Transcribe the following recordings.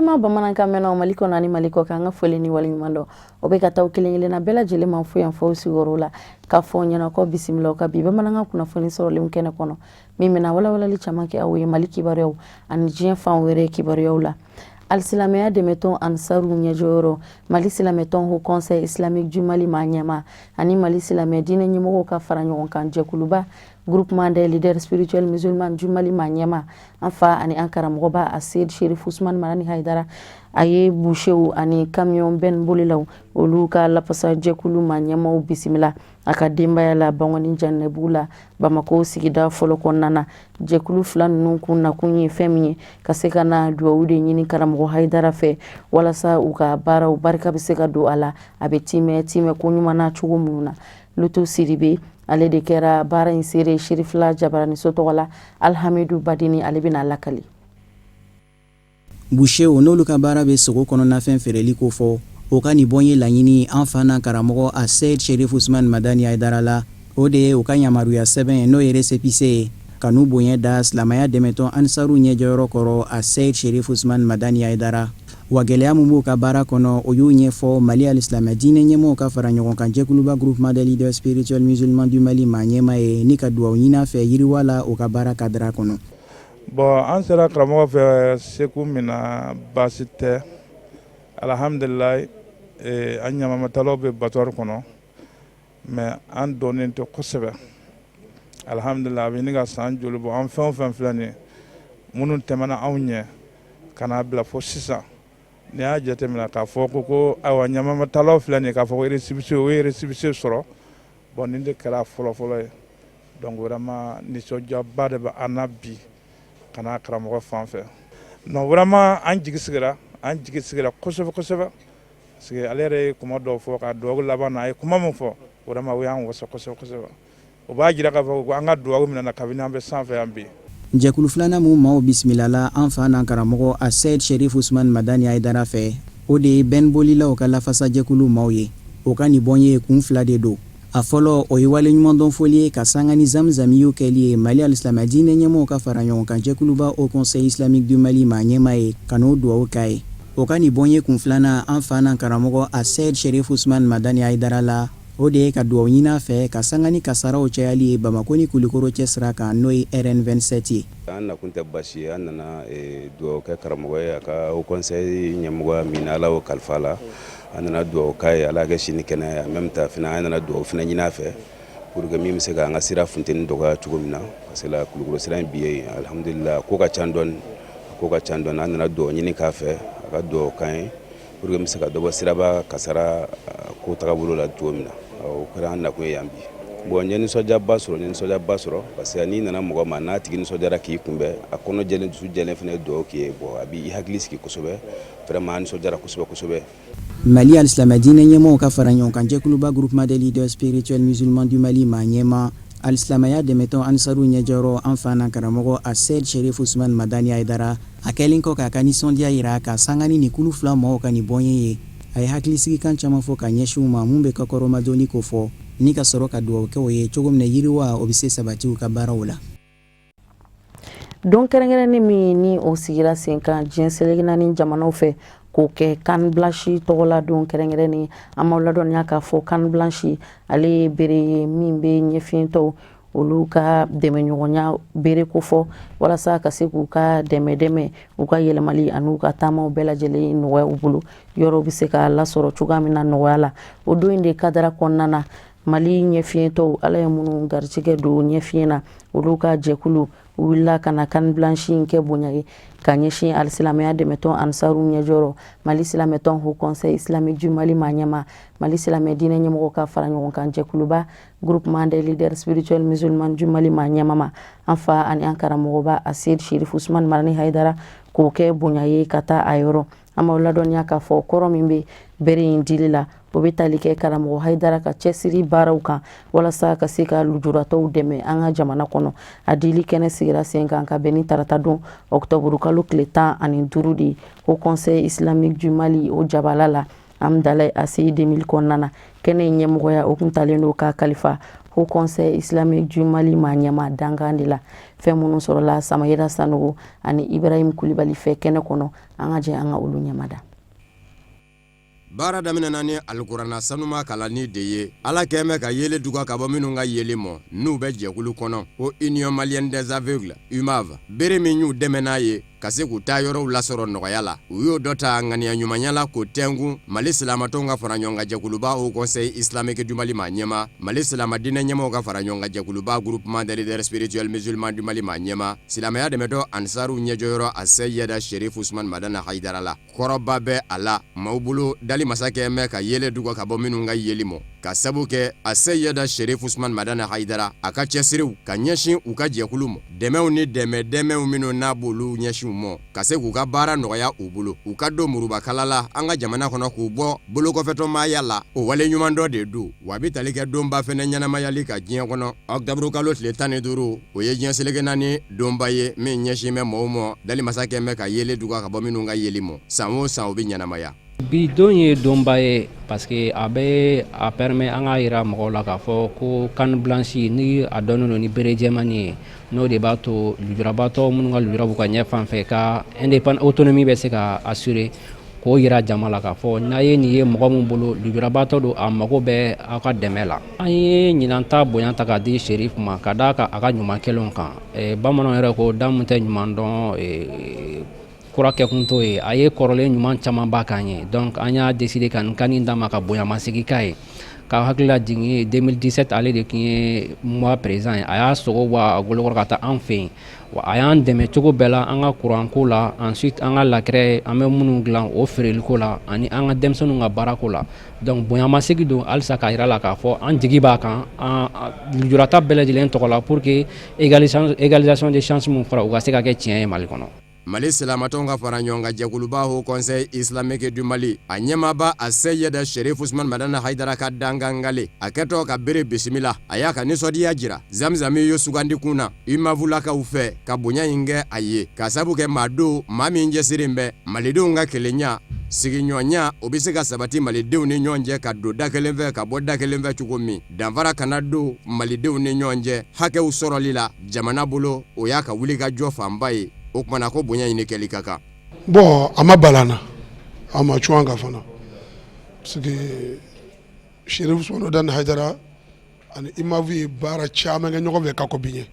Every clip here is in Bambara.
Balima bamanankan mɛnnaw Mali kɔnɔ ani Mali kɔ kan, an ka foli ni waleɲuman dɔn o bɛ ka taa kelen kelenna bɛɛ lajɛlen ma fo yan fɔ sigiyɔrɔ la, k'a fɔ ɲɛna ko bisimila ka bi bamanankan kunnafoni sɔrɔlenw kɛnɛ kɔnɔ, min bɛna walawalali caman kɛ aw ye Mali kibaruyaw ani diɲɛ fan wɛrɛ kibaruyaw la. Alisilamɛya dɛmɛtɔn Ansaru ɲɛjɔyɔrɔ, Mali silamɛtɔn Haut Conseil Islamique du Mali maa ɲɛmaa ani Mali silamɛ diinɛ ɲɛmɔgɔw ka fara ɲɔgɔn kan jɛkuluba Groupement des leaders spirituels musulmans du Mali maa ɲɛmaa, an fa ani an karamɔgɔba Aseyid Sherif Usman Marani Hayidara, a ye busew ani camion benne bolilaw olu ka lafasa jɛkulu maa ɲɛmaaw bisimila a ka denbaya la Bankɔni Janɛbugu la, Bamakɔ sigida fɔlɔ kɔnɔna na. Jɛkulu fila ninnu kun nakun ye fɛn min ye, ka se ka na dugawu de ɲini karamɔgɔ Hayidara fɛ walasa u ka baaraw barika bɛ se ka don a la, a bɛ timɛ timɛ ko ɲuman na cogo minnu na. Lutu Siribe, ale de kɛra baara in seere Sherifila Jabaraniso tɔgɔ la. Alhamidu Badini, ale bɛna lakali. Busew n'olu ka baara bɛ sogo kɔnɔnafɛn feereli kofɔ, o ka nin bɔnye laɲini an fa n'an karamɔgɔ Aseyid Sherif Usman Madani Hayidara la, o de ye u ka yamaruya sɛbɛn, n'o ye récépissé ye, ka n'u bonya da silamɛya dɛmɛtɔn Ansaru ɲɛjɔyɔrɔ kɔrɔ Aseyid Sherif Usman Madani Hayidara. Wa gɛlɛya min b'u ka baara kɔnɔ, o y'u ɲɛfɔ Mali alisilamɛ diinɛ ɲɛmɔgɔw ka fara ɲɔgɔn kan jɛkuluba Groupement des leaders spirituels musulmans du Mali maa ɲɛmaa ye, ni ka dugawu ɲini a fɛ yiriwa la u ka baara cadre kɔnɔ. Bon, an sera karamɔgɔ fɛ segu min na, baasi tɛ, alhamdulilayi. An ɲamamatalaw bɛ abattoir kɔnɔ, mais an dɔnnen tɛ kosɛbɛ, alhamdulilayi. A bɛ ɲini ka san joli bɔ? An fɛn o fɛn filɛ nin ye, minnu tɛmɛna anw ɲɛ ka n'a bila fo sisan, n'i y'a jateminɛ k'a fɔ ko ayiwa, ɲamamatalaw filɛ nin ye, k'a fɔ ko récépissé, o ye récépissé sɔrɔ. Bon, nin de kɛra fɔlɔfɔlɔ ye. Donc vraiment, nisɔndiyaba de bɛ an na bi ka na karamɔgɔ fan fɛ. Non, vraiment, an jigi sigira, an jigi sigira kosɛbɛ kosɛbɛ, parce que ale yɛrɛ ye kuma dɔw fɔ ka dugawu laban na. A ye kuma min fɔ, vraiment, o y'an wasa kosɛbɛ kosɛbɛ. O b'a jira k'a fɔ ko an ka dugawu minɛna kabini an bɛ sanfɛ yan bi. Jɛkulu filanan min maaw bisimilala an fa n'an karamɔgɔ Aseyid Sherif Usman Madani Hayidara fɛ, o de ye benne bolilaw ka lafasajɛkulu maaw ye. O ka nin bɔnye kun fila de don. A fɔlɔ, o ye waleɲumandɔn foli ye ka sanga ni zamzamiyu kɛli ye Mali alisilamɛ diinɛ ɲɛmɔgɔw ka fara ɲɔgɔn kan jɛkuluba Haut Conseil Islamique du Mali maa ɲɛmaa ye, ka n'o dugawu k'a ye. O ka nin bɔnye kun filanan an fa n'an karamɔgɔ Aseyid Sherif Usman Madani Hayidara la, o de ye ka dugawu ɲini a fɛ ka sanga ni kasaraw cayali ye Bamakɔ ni Kulikoro cɛ sira kan, n'o ye RN 27 ye. An nakun tɛ basi ye. An nana dugawu kɛ karamɔgɔ ye, a ka Haut Conseil ɲɛmɔgɔya min Ala y'o kalifa la. An nana dugawu k'a ye, Ala kɛ sini kɛnɛ. En même temps fana, an nana dugawu fana ɲini a fɛ pour que min bɛ se k'an ka sira funteni dɔgɔya cogo min na, parce que la Kulukoro sira in bi ye, alhamdulillah, ko ka ca dɔɔni, ko ka ca dɔɔni. An nana dugawu ɲini k'a fɛ, a ka dugawu k'an ye pour que n bɛ se ka dɔ bɔ siraba kasara ko tagabolo la cogo min na. O kɛra an nakun ye yan bi. Bon, n ye nisɔndiyaba sɔrɔ, n ye nisɔndiyaba sɔrɔ, parce que n'i nana mɔgɔ ma, n'a tigi nisɔndiyara k'i kunbɛn, a kɔnɔ jɛlen, dusu jɛlen fana ye dugawu k'i ye, bon, a b'i hakili sigi kosɛbɛ. Vraiment, an nisɔndiyara kosɛbɛ kosɛbɛ. Mali alisilamɛ diinɛ ɲɛmɔgɔw ka fara ɲɔgɔn kan jɛkuluba Groupement des leaders spirituels musulmans du Mali maa ɲɛmaa, alisilamɛya dɛmɛtɔn Ansaru ɲɛjɔyɔrɔ, an fa n'an karamɔgɔ Aseyid Sherif Usman Madani Hayidara, a kɛlen kɔ k'a ka nisɔndiya jira ka sanga ni nin kulu fila maaw ka nin bɔnye ye, a ye hakilisigikan caman fɔ ka ɲɛsin u ma mun bɛ kɔkɔrɔmadonni ko fɔ, ni ka sɔrɔ ka dugawu kɛ o ye cogo min na yiriwa o bɛ se sabati u ka baaraw la. Don kɛrɛnkɛrɛnnen min ni o sigira sen kan diɲɛ seleke naani jamanaw fɛ k'o kɛ canne blanche tɔgɔla don kɛrɛnkɛrɛnnen, an b'aw ladɔnniya k'a fɔ canne blanche, ale ye bere ye min bɛ ɲɛfiyentɔw olu ka dɛmɛɲɔgɔnya bere kofɔ, walasa ka se k'u ka dɛmɛ dɛmɛ, u ka yɛlɛmali an'u ka taamaw bɛɛ lajɛlen nɔgɔya u bolo, yɔrɔ bɛ se ka lasɔrɔ cogoya min na nɔgɔya la. O don in de cadre kɔnɔna na, Mali ɲɛfiyentɔw, Ala ye minnu garijɛgɛ don ɲɛfiyen na, olu ka jɛkulu wulila ka na canne blanche in kɛ bonya ye ka ɲɛsin alisilamɛya dɛmɛtɔn Ansaru ɲɛjɔrɔ, Mali silamɛtɔn Haut Conseil Islamique du Mali maa ɲɛmaa, Mali silamɛ diinɛ ɲɛmɔgɔ ka fara ɲɔgɔn kan jɛkuluba Groupement des leaders spirituels musulmans du Mali maa ɲɛmaa ma, an fa ani an karamɔgɔba Aseyid Sherif Usman Marani Hayidara, k'o kɛ bonya ye ka taa a yɔrɔ. An b'aw ladɔnniya k'a fɔ kɔrɔ min bɛ bere in dili la, o bɛ tali kɛ karamɔgɔ Hayidara ka cɛsiri baaraw kan walasa ka se ka lujuratɔw dɛmɛ an ka jamana kɔnɔ. A dili kɛnɛ sigira sen kan ka bɛn ni tarata don ɔkutɔburu kalo tile 15 de ye, Haut Conseil Islamique du Mali o jabala la, Hamdallaye ACI 2000 kɔnɔna na. Kɛnɛ in ɲɛmɔgɔya o kun talen don k'a kalifa Haut Conseil islamique du Mali maa ɲɛmaa dankan de la. Fɛn minnu sɔrɔla Samayira Sanogo ani Ibrahim Kulibali fɛ kɛnɛ kɔnɔ, an ka jɛ an ka olu ɲɛmada. Baara daminɛna ni alikuranɛ sanuma kalanni de ye. Ala kɛlen bɛ ka yeelen duga ka bɔ minnu ka yeli mɔ, n'u bɛ jɛkulu kɔnɔ ko Union malienne des aveugles, UMAV, bere min y'u dɛmɛ n'a ye ka se k'u taa yɔrɔw lasɔrɔ nɔgɔya la, u y'o dɔ ta ŋaniya ɲumanya la k'o tɛnkun Mali silamatɔnw ka fara ɲɔgɔn kan jɛkuluba Haut Conseil islamique du Mali maa ɲɛmaa, Mali silama diinɛ ɲɛmaaw ka fara ɲɔgɔn kan jɛkuluba Groupement des leaders spirituels musulmans du Mali maa ɲɛmaa, silamɛya dɛmɛtɔn Ansaru ɲɛjɔyɔrɔ Aseyida Sherif Usman Madani Hayidara la. Kɔrɔba bɛ a la maaw bolo dali masa kɛlen bɛ ka yeelen duga ka bɔ minnu ka yeli mɔ, ka sabu kɛ Aseyida Sherif Usman Madani Hayidara a ka cɛsiriw ka ɲɛsin u ka jɛkulu mɔ, dɛmɛw ni dɛmɛ dɛmɛw minnu n'a b'olu ɲɛsin u mɔ ka se k'u ka baara nɔgɔya u bolo, u ka don murubakala la an ka jamana kɔnɔ, k'u bɔ bolokɔfɛtɔmaaya la, o wale ɲuman dɔ de don. Wa a bɛ tali kɛ donba fɛnɛ ɲɛnamayali ka diɲɛ kɔnɔ, ɔkutɔburukalo tile 15, o ye diɲɛ seleke naani donba ye min ɲɛsin bɛ mɔgɔw mɔ dali masa kɛlen bɛ ka yeelen duga ka bɔ minnu ka yeli mɔ, san o san o bɛ ɲɛnamaya. Bi don ye donba ye parce que a bɛ a permet an k'a jira mɔgɔw la k'a fɔ ko canne blanche ni a dɔnnen don ni bere jɛmannin ye, n'o de b'a to lujurabaatɔ minnu ka lujura b'u ka ɲɛ fan fɛ ka indépendance autonomie bɛ se ka assurer, k'o jira jama la k'a fɔ n'a ye nin ye mɔgɔ min bolo, lujurabaatɔ don, a mago bɛ aw ka dɛmɛ la. An ye ɲinan ta bonya ta k'a di Sherif ma ka d'a kan a ka ɲuman kɛlenw kan. Bamananw yɛrɛ ko da min tɛ ɲuman dɔn, kura kɛkun t'o ye. A ye kɔrɔlen ɲuman camanba k'an ye, donc an y'a décider ka nin canne d'a ma ka bonyamasegin k'a ye, ka hakili lajigin 2017, ale de tun ye mois président ye. A y'a sogo bɔ a golokɔrɔ ka taa an fɛ yen. Wa a y'an dɛmɛ cogo bɛɛ la, an ka kuranko la, ensuite an ka lakɛrɛ an bɛ minnu dilan o feereliko la, ani an ka denmisɛnninw ka baarako la. Donc bonyamasegin don halisa k'a jira la k'a fɔ an jigi b'a kan lujuratɔ bɛɛ lajɛlen tɔgɔ la, pour que égalisation de chance min fɔra, u ka se ka kɛ tiɲɛ ye Mali kɔnɔ. Mali silamatɔnw ka fara ɲɔgɔn kan jɛkuluba Haut Conseil islamique du Mali a ɲɛmaaba Aseyida Sherif Usman Madani Hayidara ka dankangale a kɛtɔ ka bere bisimila, a y'a ka nisɔndiya jira Zamzami ye sugandi kun na UMAV-lakaw fɛ ka bonya in kɛ a ye, ka sabu kɛ maa don maa min cɛsirilen bɛ malidenw ka kelenya sigiɲɔgɔnya, o bɛ se ka sabati malidenw ni ɲɔgɔn cɛ ka don da kelen fɛ ka bɔ da kelen fɛ cogo min, danfara kana don malidenw ni ɲɔgɔn cɛ hakɛw sɔrɔli la jamana bolo, o y'a ka wulikajɔ fanba ye. O tuma na ko bonya ɲini kɛli ka kan. Bon, a ma bala an na, a ma cun an kan fana, parce que Sherif Usman Madani Hayidara ani UMAV ye baara caman kɛ ɲɔgɔn fɛ ka kɔn bi ɲɛ,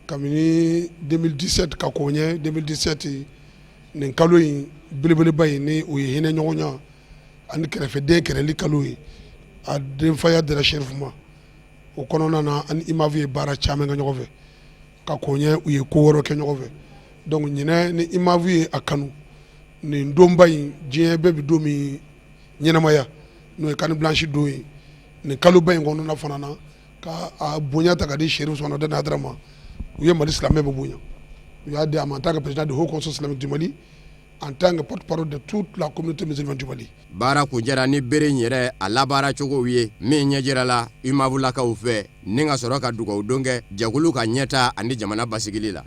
kabini 2017, ka kɔn ɲɛ 2017 nin kalo in belebeleba in, ni o ye hinɛ ɲɔgɔnya ani kɛrɛfɛden kɛrɛli kalo ye, a denfaya dira Sherif ma. O kɔnɔna na, ani UMAV ye baara caman kɛ ɲɔgɔn fɛ ka kɔn ɲɛ, u ye ko wɛrɛ kɛ ɲɔgɔn fɛ. Donc ɲinɛ ni UMAV ye a kanu nin donba in, diɲɛ bɛɛ bɛ don min ɲɛnamaya, n'o ye canne blanche don ye, nin kaloba in kɔnɔna fana na, ka a bonya ta ka di Sherif Usman Madani Hayidara ma, u ye Mali silamɛ bɛɛ bonya. U y'a di a ma en tant que président du Haut Conseil islamique du Mali, en tant que porte-parole de toute la communauté musulmane du Mali. Baara kuncɛra ni bere in yɛrɛ a labaara cogow ye min ɲɛjirala UMAV-lakaw fɛ, ni ka sɔrɔ ka dugawu don kɛ jɛkulu ka ɲɛta ani jamana basigili la.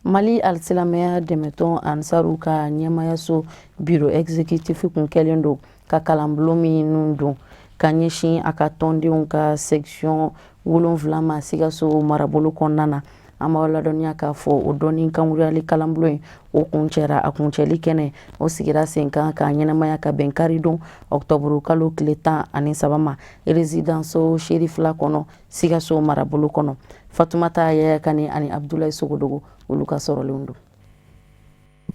Mali alisilamɛya dɛmɛtɔn Ansaru ka ɲɛmayaso bureau exécutif kun kɛlen don ka kalanbulon minnu don ka ɲɛsin a ka tɔndenw ka section 7 ma Sikaso marabolo kɔnɔna na. An b'aw ladɔnniya k'a fɔ o dɔnni kankurayali kalanbulon in, o kuncɛra. A kuncɛli kɛnɛ, o sigira sen kan k'a ɲɛnamaya ka bɛn karidon ɔkutɔburu kalo tile 13 ma, résidence Serifila kɔnɔ, Sikaso marabolo kɔnɔ. Fatumata Yaya Kane ani Abudulayi Sogodogo, olu ka sɔrɔlenw don.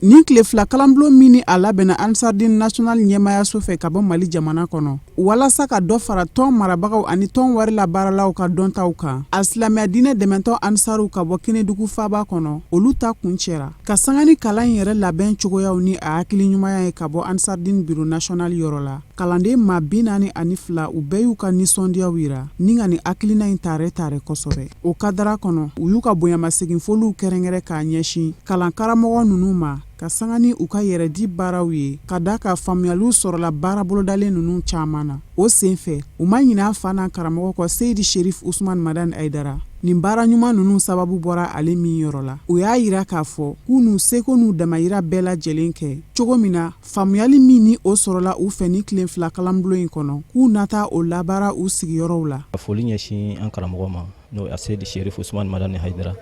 Nin tile 2 kalanbulon min ni a labɛnna Ansardine National ɲɛmayaso fɛ ka bɔ Mali jamana kɔnɔ walasa ka dɔ fara tɔn marabagaw ani tɔn wari labaaralaw ka dɔntaw kan, a silamɛya diinɛ dɛmɛtɔn Ansaruw ka bɔ Kenedugu faaba kɔnɔ, olu ta kuncɛra ka sanga ni kalan in yɛrɛ labɛn cogoyaw ni a hakili ɲumanya ye ka bɔ Ansardine Bureau National yɔrɔ la. Kalanden maa 42, u bɛɛ y'u ka nisɔndiyaw yira ni ka nin hakilina in tare tare kosɛbɛ. O kadara kɔnɔ, u y'u ka bonyamasegin-foliw kɛrɛnkɛrɛn k'a ɲɛsin kalan karamɔgɔ ninnu ma ka sanga ni u ka yɛrɛdi baaraw ye, ka da ka faamuyaliw sɔrɔla baara bolodalen ninnu caman na. O senfɛ, u ma ɲinɛ an fa n'an karamɔgɔ kɔ, Seyidi Sherif Usman Madani Hayidara. Nin baara ɲuman ninnu sababu bɔra ale min yɔrɔ la, u y'a yira k'a fɔ k'u n'u seko n'u damayira bɛɛ lajɛlen kɛ cogo min na, faamuyali min ni o sɔrɔla u fɛ nin tile fila kalanbulon in kɔnɔ, k'u na taa o labaara u sigiyɔrɔw la. Ka foli ɲɛsin an karamɔgɔ ma, n'o ye Aseyidi Serifu Usumani Madani Hayidara,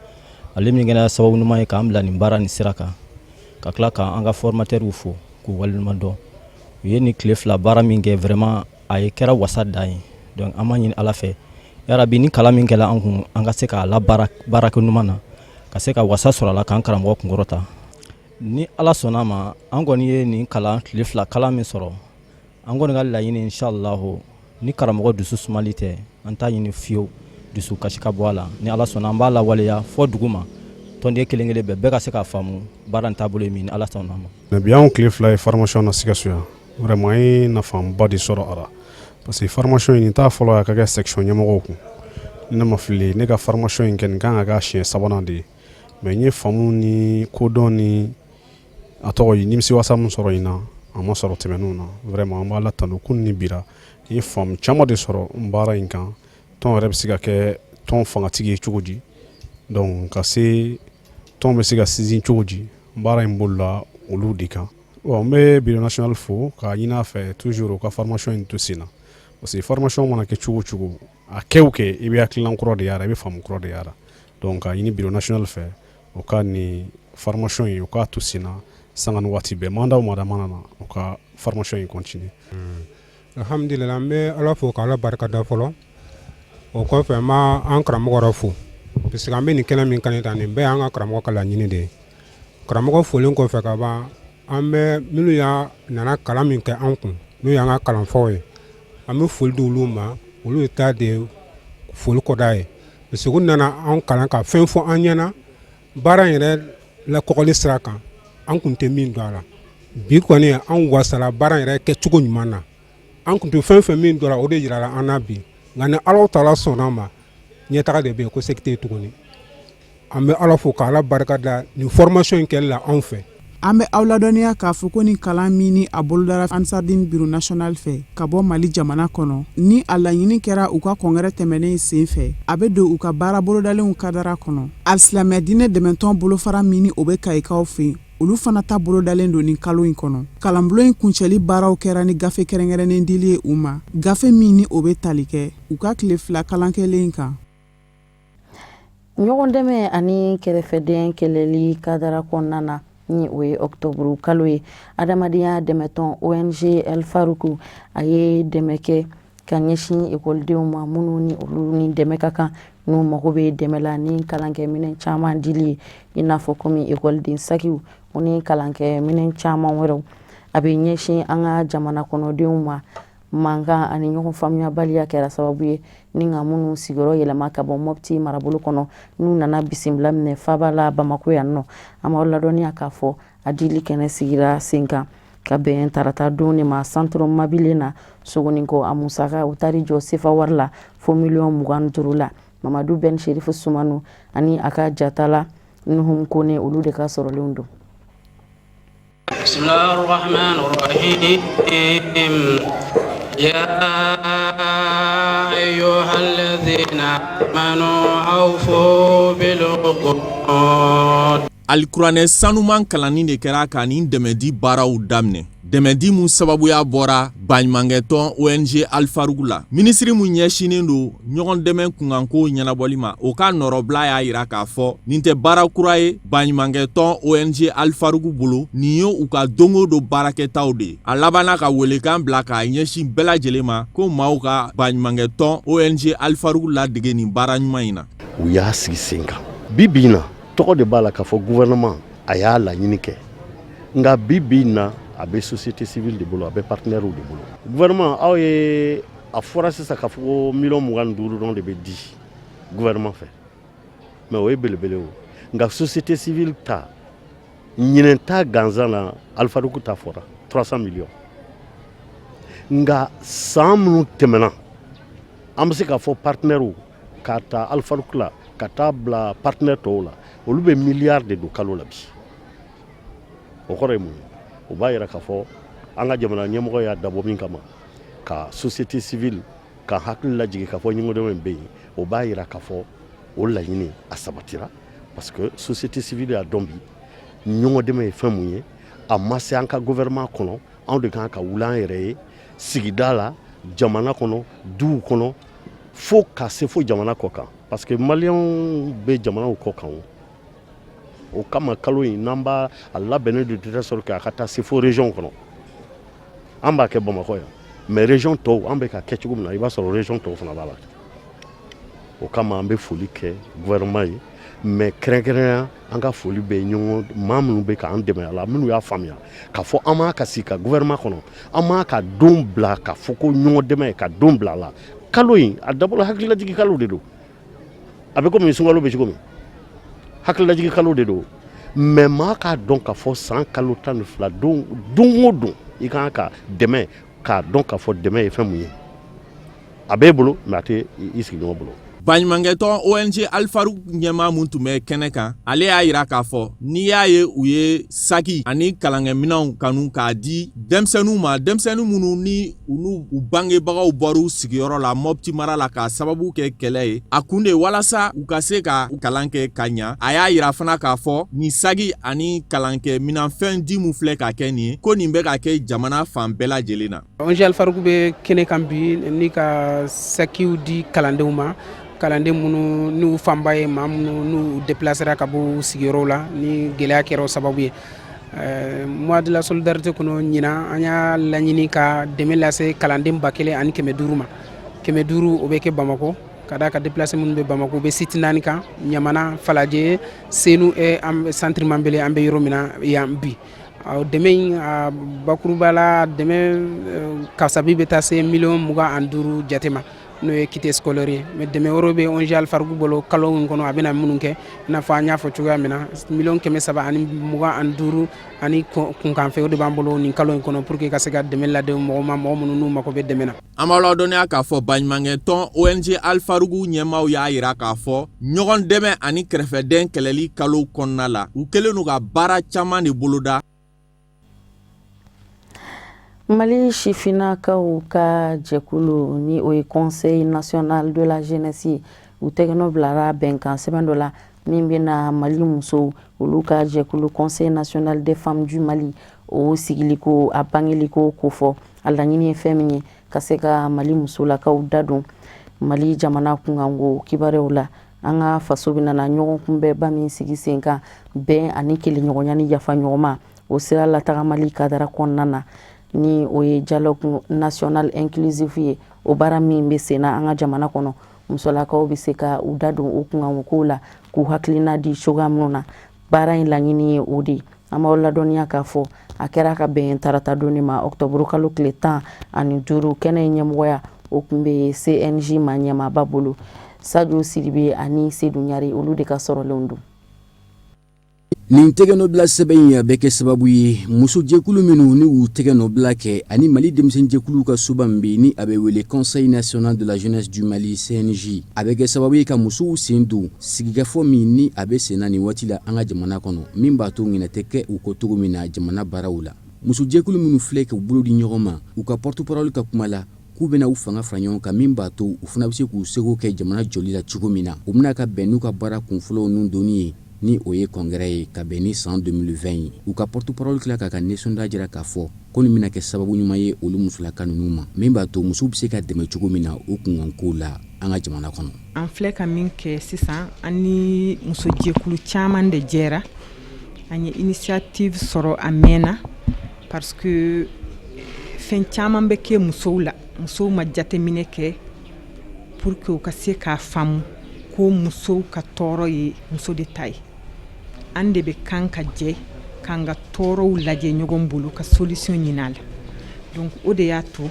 ale min kɛra sababu ɲuman ye k'an bila nin baara nin sira kan, ka tila k'an ka formateurs fo k'u waleɲuman dɔn. U ye nin tile fila baara min kɛ, vraiment a ye kɛra wasa dan ye. Donc an b'a ɲini Ala fɛ, yarabi ni kalan min kɛla an kun, an ka se k'a labaara baarakɛ ɲuman na, ka se ka wasa sɔrɔ a la, k'an karamɔgɔ kunkɔrɔta. Ni Ala sɔnna a ma, an kɔni ye nin kalan tile fila kalan min sɔrɔ, an kɔni ka laɲini, inshallah, ni karamɔgɔ dusu sumali tɛ, an t'a ɲini fiyewu dusu kasi ka bɔ a la. Ni Ala sɔnna, an b'a lawaleya fɔ dugu ma, tɔnden kelen kelen bɛɛ, bɛɛ ka se k'a faamu baara in taabolo ye min, ni Ala sɔnna a ma. Bi anw tile fila ye formation na Sikaso yan. Vraiment, an ye nafaba de sɔrɔ a la, parce que formation in, nin t'a fɔlɔ a ka kɛ section ɲɛmɔgɔw kun. Ne ma fili, ne ka formation in kɛ, nin kan ka kɛ siɲɛ sabanan de ye. Mais n ye faamu ni kodɔn ni a tɔgɔ ye nimisiwasa min sɔrɔ in na, a ma sɔrɔ tɛmɛnenw na. Vraiment, an b'Ala tanu kunun ni bira, n ye faamu caman de sɔrɔ n baara in kan. Tɔn yɛrɛ bɛ se ka kɛ tɔn fangatigi ye cogo di, donc ka se tɔn bɛ se ka sinsin cogo di, baara in bolila olu de kan. Bon, n bɛ bureau national fo k'a ɲini a fɛ toujours u ka formation in to sen na, parce que formation mana kɛ cogo o cogo, a kɛ o kɛ, i bɛ hakilina kura de y'a la, i bɛ faamu kura de y'a la. Donc k'a ɲini bureau national fɛ, u ka nin formation in, u k'a to sen na sanga ni waati bɛɛ. Mandat o mandat mana na, u ka formation in continuer. Alhamdulillah, an bɛ Ala fo k'Ala barika da fɔlɔ. O kɔfɛ, an b'an karamɔgɔ yɛrɛ fo, parce que an bɛ nin kɛnɛ min kan tan, nin bɛɛ y'an ka karamɔgɔ ka laɲini de ye. Karamɔgɔ folen kɔfɛ ka ban, an bɛ minnu y'a nana kalan min kɛ an kun, n'o y'an ka kalanfaw ye, an bɛ foli di olu ma. Olu ye ta de foli kɔda ye, parce que u nana an kalan ka fɛn fɔ an ɲɛna baara in yɛrɛ lakɔgɔli sira kan, an kun tɛ min dɔn a la. Bi kɔni, an wasala baara yɛrɛ kɛcogo ɲuman na. An kun tɛ fɛn fɛn min dɔn a la, o de yirala an na bi. Nka ni Ala taala sɔnna ma, ɲɛtaga de bɛ yen, ko segin tɛ yen tuguni. An bɛ Ala fo k'Ala barika da nin formation in kɛli la anw fɛ. An bɛ aw ladɔnniya k'a fɔ ko ni kalan min ni a bolodara Ansardine Bureau National fɛ ka bɔ Mali jamana kɔnɔ, ni a laɲini kɛra u ka congrès tɛmɛnen sen fɛ, a bɛ don u ka baara bolodalenw kadara kɔnɔ. Alisilamɛ diinɛ dɛmɛtɔn bolofara min ni o bɛ Kayikaw fɛ yen, olu fana ta bolodalen don nin kalo in kɔnɔ. Kalanbulon in kuncɛli baaraw kɛra ni gafe kɛrɛnkɛrɛnnen dili ye u ma, gafe min ni o bɛ tali kɛ u ka tile fila kalan kɛlen kan. Ɲɔgɔn dɛmɛ ani kɛrɛfɛden kɛlɛli kadara kɔnɔna na, ni o ye ɔkutɔburu kalo ye, adamadenya dɛmɛtɔn ONG El Faruku a ye dɛmɛ kɛ ka ɲɛsin ekɔlidenw ma minnu ni olu ni dɛmɛ ka kan, n'u mago bɛ dɛmɛ la ni kalankɛminɛn caman dili ye, i n'a fɔ komi ekɔliden sakiw ni kalankɛminɛn caman wɛrɛw. A bɛ ɲɛsin an ka jamana kɔnɔdenw ma, mankan ani ɲɔgɔn faamuyabaliya kɛra sababu ye ni ka minnu sigiyɔrɔ yɛlɛma ka bɔ Mɔpti marabolo kɔnɔ, n'u nana bisimila minɛ faaba la Bamakɔ yan nɔ. An b'aw ladɔnniya k'a fɔ a dili kɛnɛ sigira sen kan ka bɛn tarata don de ma centre Mabilé na Sogonikɔ. A musaka, u taar'i jɔ sefa wari la fo miliyɔn 25 la. Mamadu Ben Sherifu Sumanu ani a ka jatala Nuhum Kone, olu de ka sɔrɔlenw don. Alikuranɛ sanuman kalanni de kɛra ka nin dɛmɛdi baaraw daminɛ, dɛmɛdi mun sababuya bɔra baɲumankɛtɔn ONG Alifarugu la. Minisiri mun ɲɛsinnen don ɲɔgɔn dɛmɛ kunkanko ɲɛnabɔli ma, o ka nɔrɔbila y'a yira k'a fɔ nin tɛ baara kura ye baɲumankɛtɔn ONG Alifarugu bolo, nin ye u ka don o don baarakɛtaw de ye. A labanna ka welekan bila k'a ɲɛsin bɛɛ lajɛlen ma ko maaw ka baɲumankɛtɔn ONG Alifarugu ladege nin baara ɲuman in na. U y'a sigi sen kan bi bi in na, tɔgɔ de b'a la k'a fɔ gouvernement a y'a laɲini kɛ, nka bi bi in na, a bɛ société civile de bolo, a bɛ partenaires de bolo. Gouvernement, aw ye a fɔra sisan k'a fɔ ko miliyɔn 25 dɔrɔn de bɛ di gouvernement fɛ, mais o ye belebele o. Nka société civile ta, ɲinɛn ta gansan na, Alifaruku ta fɔra 300 millions. Nka san minnu tɛmɛna, an bɛ se k'a fɔ partenaires, k'a ta Alifaruku la ka taa bila partenaire tɔw la, olu bɛ miliyari de don kalo la bi. O kɔrɔ ye mun ye? O b'a yira k'a fɔ an ka jamana ɲɛmɔgɔ y'a dabɔ min kama, ka société civile ka hakili lajigin k'a fɔ ɲɔgɔndɛmɛ bɛ yen, o b'a yira k'a fɔ O laɲini a sabatira parce que société civile y'a dɔn bi ɲɔgɔn dɛmɛ ye fɛn mun ye. A ma se an ka gouvernement kɔnɔ, anw de kan ka wuli an yɛrɛ ye sigida la, jamana kɔnɔ, duw kɔnɔ, fo ka se fo jamana kɔ kan, parce que maliyɛnw bɛ jamanaw kɔ kan. O kama kalo in n'an b'a a labɛnnen de telle sorte que a ka taa se fo région kɔnɔ. An b'a kɛ Bamakɔ yan, mais région tɔw, an bɛ ka kɛ cogo min na, i b'a sɔrɔ région tɔw fana b'a la. O kama an bɛ foli kɛ gouvernement ye, mais kɛrɛnkɛrɛnya an ka foli bɛ ɲɔgɔn maa minnu bɛ k'an dɛmɛ a la, minnu y'a faamuya k'a fɔ an m'a ka sigi ka gouvernement kɔnɔ, an m'a ka don bila k'a fɔ ko ɲɔgɔn dɛmɛ ka don bila a la. Kalo in a dabɔla hakililajigi kalo de don. A bɛ komi sunkalo bɛ cogo min, hakililajigi kalo de don. Mais maa k'a dɔn k'a fɔ san kalo 12 don, don o don i kan ka dɛmɛ, k'a dɔn k'a fɔ dɛmɛ ye fɛn mun ye. A b'e bolo, mais a tɛ i sigiɲɔgɔn bolo. Baɲumankɛtɔn ONG Alifaruk ɲɛmaa mun tun bɛ kɛnɛ kan, ale y'a yira k'a fɔ n'i y'a ye u ye saki ani kalankɛminɛnw kanu k'a di denmisɛnninw ma, denmisɛnnin minnu ni u n'u u bangebagaw bɔr'u sigiyɔrɔ la Mɔpti mara la k'a sababu kɛ kɛlɛ ye, a kun de walasa u ka se ka kalan kɛ ka ɲa. A y'a yira fana k'a fɔ nin saki ani kalankɛminɛnfɛn di mun filɛ ka kɛ nin ye, ko nin bɛ ka kɛ jamana fan bɛɛ lajɛlen na. ONG Alifaruk bɛ kɛnɛ kan bi ni ka sakiw di kalandenw ma, kalanden minnu n'u fanba ye maa minnu n'u déplacera ka bɔ u sigiyɔrɔw la ni gɛlɛya kɛra o sababu ye. Mois de la solidarité kɔnɔ ɲinan, an y'a laɲini ka dɛmɛ lase kalanden 1500 ma. 500, o bɛ kɛ Bamakɔ, ka d'a ka déplacé minnu bɛ Bamakɔ, u bɛ site naani kan: Ɲamana, Falajɛ, Senu et centre Manbele, an bɛ yɔrɔ min na yan bi. Dɛmɛ in, a bakuruba la, dɛmɛ kasabi bɛ taa se miliyɔn 25 jate ma, n'o ye kit scolaire ye. Mais dɛmɛ wɛrɛw bɛ ONG Alifaruk bolo kalo in kɔnɔ, a bɛna minnu kɛ, i n'a fɔ an y'a fɔ cogoya min na, miliyɔn 325 ani kunkanfɛ, o de b'an bolo nin kalo in kɔnɔ pour que ka se ka dɛmɛ laden mɔgɔw ma, mɔgɔ minnu n'u mako bɛ dɛmɛ na. An b'aw ladɔnniya k'a fɔ baɲumankɛtɔn ONG Alifaruk ɲɛmaaw y'a yira k'a fɔ ɲɔgɔn dɛmɛ ani kɛrɛfɛdɛn kɛlɛli kalo kɔnɔna la, u kɛlen don ka baara caman de boloda. Mali sifinnakaw ka jɛkulu, ni o ye Conseil national de la jeunesse, u tɛgɛnɔ bilara bɛnkan sɛbɛn dɔ la min bɛna Mali musow olu ka jɛkulu Conseil national des femmes du Mali, o sigiliko, a bangeliko kofɔ. A laɲini ye fɛn min ye, ka se ka Mali musolakaw da don Mali jamana kunkanko kibaruyaw la. An ka faso bɛna na ɲɔgɔn kunbɛnba min sigi sen kan, bɛn ani kelenɲɔgɔnya ni yafa ɲɔgɔnma, o sira latagamali kadara kɔnɔna na, ni o ye dialogue national inclusif ye, o baara min bɛ sen na an ka jamana kɔnɔ, musolakaw bɛ se ka u da don o kunkanko la k'u hakilina di cogoya minnu na. Baara in laɲini ye o de ye. An b'aw ladɔnniya k'a fɔ a kɛra ka bɛn tarata don de ma, ɔkutɔburu kalo tile 15. Kɛnɛ in ɲɛmɔgɔya, o tun bɛ CNJ ma ɲɛmaaba bolo. Sajo Sidibe ani Sedu Ɲari, olu de ka sɔrɔlenw don. Nin tɛgɛnɔbila sɛbɛn in a bɛ kɛ sababu ye musojɛkulu minnu ni u tɛgɛnɔbila kɛ ani Mali denmisɛnjɛkuluw ka soba min bɛ ni a bɛ wele Conseil national de la jeunesse du Mali, CNJ, a bɛ kɛ sababu ye ka musow sen don sigikafɔ min ni a bɛ sen na nin waati la an ka jamana kɔnɔ, min b'a to ɲinɛ tɛ kɛ u kɔ cogo min na jamana baaraw la. Musojɛkulu minnu filɛ k'u bolo di ɲɔgɔn ma, u ka porte-parole ka kuma la, k'u bɛna u fanga fara ɲɔgɔn kan, min b'a to u fana bɛ se k'u seko kɛ jamana jɔli la cogo min na. U bɛna ka bɛn n'u ka baara kunfɔlɔw nun donni ye, ni o ye congrès ye ka bɛn ni san 2020 ye. U ka porte-parole tila k'a ka nisɔndiya jira k'a fɔ ko nin bɛna kɛ sababu ɲuman ye olu musolaka ninnu ma, min b'a to musow bɛ se ka dɛmɛ cogo min na u kunkankow la an ka jamana kɔnɔ. An filɛ ka min kɛ sisan, an ni musojɛkulu caman de jɛra. An ye initiative sɔrɔ a mɛnna, parce que fɛn caman bɛ kɛ musow la, musow ma jateminɛ kɛ pour que u ka se k'a faamu ko musow ka tɔɔrɔ ye muso de ta ye. An de bɛ kan ka jɛ k'an ka tɔɔrɔw lajɛ ɲɔgɔn bolo ka solution ɲini a la. Donc o de y'a to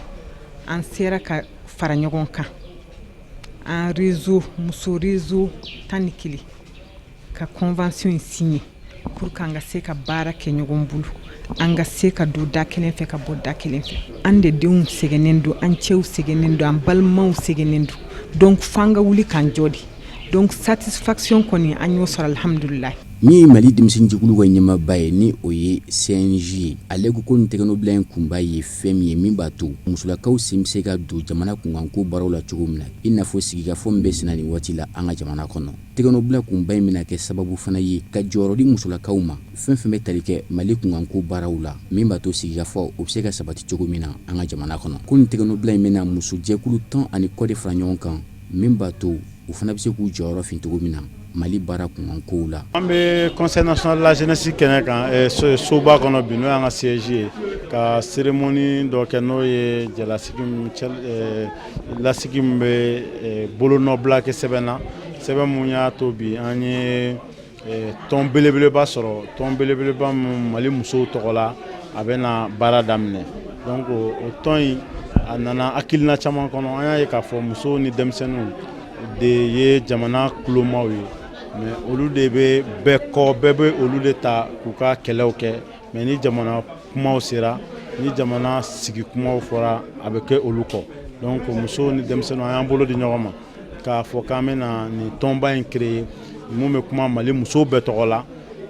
an sera ka fara ɲɔgɔn kan, an réseau, muso réseau 11, ka convention in signer pour que an ka se ka baara kɛ ɲɔgɔn bolo, an ka se ka don da kelen fɛ ka bɔ da kelen fɛ. An de denw sɛgɛnnen don, an cɛw sɛgɛnnen don, an balimaw sɛgɛnnen don. Donc f'an ka wuli k'an jɔ de. Donc satisfaction kɔni, an y'o sɔrɔ, alhamdulilayi. Min ye Mali denmisɛnninjɛkulu ka ɲɛmaaba ye ni o ye CNJ ye, ale ko ko nin tɛgɛnɔbila in kunba ye fɛn min ye min b'a to musolakaw sen bɛ se ka don jamana kunkanko baaraw la cogo min na, i n'a fɔ sigikafɔ min bɛ senna nin waati la an ka jamana kɔnɔ. Tɛgɛnɔbila kunba in bɛna kɛ sababu fana ye ka jɔyɔrɔ di musolakaw ma fɛn fɛn bɛ tali kɛ Mali kunkanko baaraw la, min b'a to sigikafɔ o bɛ se ka sabati cogo min na an ka jamana kɔnɔ. Ko nin tɛgɛnɔbila in bɛna musojɛkulu 10 ni kɔ de fara ɲɔgɔn kan, min b'a to u fana bɛ se k'u jɔyɔrɔ fin cogo min na Mali baara kunkankow la. An bɛ Conseil national de la jeunesse kɛnɛ kan soba kɔnɔ bi, n'o y'an ka siège ye, ka cérémonie dɔ kɛ, n'o ye jalasigi lasigi min bɛ bolonɔbila kɛ sɛbɛn na, sɛbɛn mun y'a to bi an ye tɔn belebeleba sɔrɔ, tɔn belebeleba min Mali musow tɔgɔ la, a bɛna baara daminɛ. Donc o tɔn in, a nana hakilina caman kɔnɔ. An y'a ye k'a fɔ musow ni denmisɛnninw de ye jamana kulomaw ye, mais olu de bɛ bɛɛ kɔ, bɛɛ bɛ olu de ta k'u ka kɛlɛw kɛ. Mais ni jamana kumaw sera, ni jamana sigi kumaw fɔra, a bɛ kɛ olu kɔ. Donc musow ni denmisɛnninw, an y'an bolo di ɲɔgɔn ma k'a fɔ k'an bɛna nin tɔnba in créer, mun bɛ kuma Mali musow bɛɛ tɔgɔ la,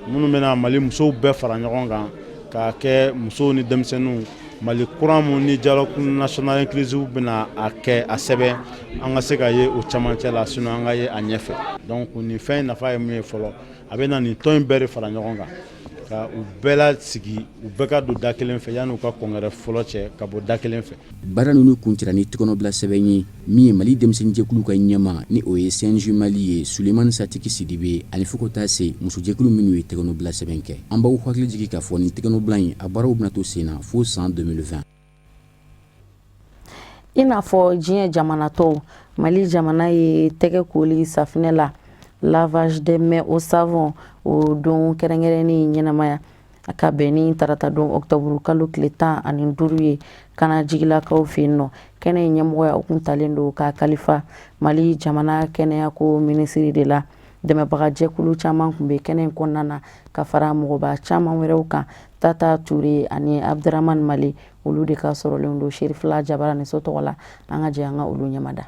minnu bɛna Mali musow bɛɛ fara ɲɔgɔn kan k'a kɛ musow ni denmisɛnninw Mali kura mun ni dialogue national inclusif bɛna a kɛ, a sɛbɛn, an ka se ka ye o camancɛ la, sinon an ka ye a ɲɛfɛ. Donc nin fɛn in nafa ye mun ye? Fɔlɔ, a bɛ na nin tɔn in bɛɛ de fara ɲɔgɔn kan ka u bɛɛ lasigi, u bɛɛ ka don da kelen fɛ, yanni u ka congrès fɔlɔ cɛ, ka bɔ da kelen fɛ. Baara ninnu kuncɛra ni tɛgɛnɔbila sɛbɛn ye, min ye Mali denmisɛnninjɛkulu ka ɲɛmaa, ni o ye CNJ Mali ye, Sulemani Satigi Sidibe, ani fo ka taa se musojɛkulu minnu ye tɛgɛnɔbila sɛbɛn kɛ. An b'aw hakili jigin k'a fɔ nin tɛgɛnɔbila in, a baaraw bɛna to sen na fo san 2020. I n'a fɔ diɲɛ jamana tɔw, Mali jamana ye tɛgɛ koli safinɛ la, lavage des mains au savon, o don kɛrɛnkɛrɛnnen ɲɛnamaya a ka bɛn ni tarata don ɔkutɔburu kalo tile 15 ye Kana jigilakaw fɛ yen nɔ. Kɛnɛ in ɲɛmɔgɔya, o kun talen don k'a kalifa Mali jamana kɛnɛyako minisiri de la. Dɛmɛbagajɛkulu caman tun bɛ kɛnɛ in kɔnɔna na ka fara mɔgɔba caman wɛrɛw kan. Tata Ture ani Abdramane Male, olu de ka sɔrɔlen don Serifila Jabaraniso tɔgɔ la. An ka jɛ an ka olu ɲɛmada.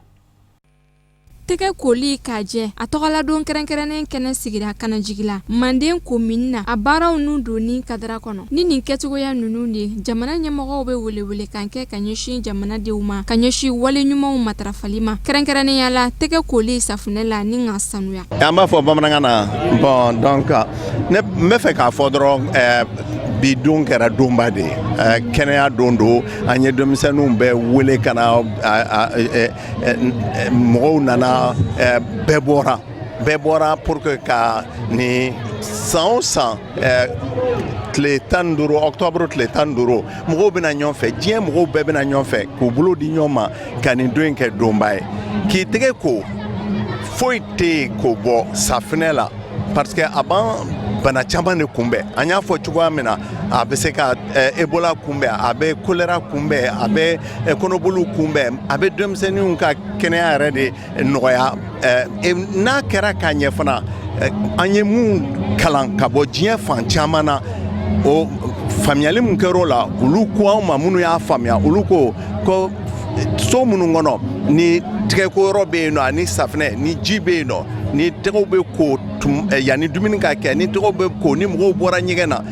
Tɛgɛ koli k'a jɛ, a tɔgɔladon kɛrɛnkɛrɛnnen kɛnɛ sigira Kanajigila, Manden komini na, a baaraw nun donni kadara kɔnɔ. Ni nin kɛcogoya ninnu de, jamana ɲɛmɔgɔw bɛ welewelekan kɛ ka ɲɛsin jamanadenw ma, ka ɲɛsin wale ɲumanw matarafali ma, kɛrɛnkɛrɛnnenya la tɛgɛ koli safunɛ la ni ka sanuya. An b'a fɔ bamanankan na. Bon, donc ne n bɛ fɛ k'a fɔ dɔrɔn, bi don kɛra donba de ye, kɛnɛya don don. An ye denmisɛnninw bɛɛ wele ka na, mɔgɔw nana, bɛɛ bɔra, bɛɛ bɔra pour que ka nin san o san tile 15 octobre, tile 15, mɔgɔw bɛna ɲɔgɔn fɛ, diɲɛ mɔgɔw bɛɛ bɛna ɲɔgɔn fɛ k'u bolo di ɲɔgɔn ma ka nin don in kɛ donba ye. K'i tɛgɛ ko, foyi tɛ yen k'o bɔ safinɛ la, parce que a b'an bana caman de kunbɛn. An y'a fɔ cogoya min na, a bɛ se ka Ebola kunbɛn, a bɛ choléra kunbɛn, a bɛ kɔnɔboliw kunbɛn, a bɛ denmisɛnninw ka kɛnɛya yɛrɛ de nɔgɔya. N'a kɛra k'a ɲɛ fana, an ye mun kalan ka bɔ diɲɛ fan caman na, o faamuyali mun kɛra o la, olu ko anw ma, minnu y'a faamuya, olu ko ko so minnu kɔnɔ ni tɛgɛko yɔrɔ bɛ yen nɔ, ani safinɛ ni ji bɛ yen nɔ, ni tɛgɛw bɛ ko yanni dumuni ka kɛ, ni tɛgɛw bɛ ko ni mɔgɔw bɔra ɲɛgɛn na,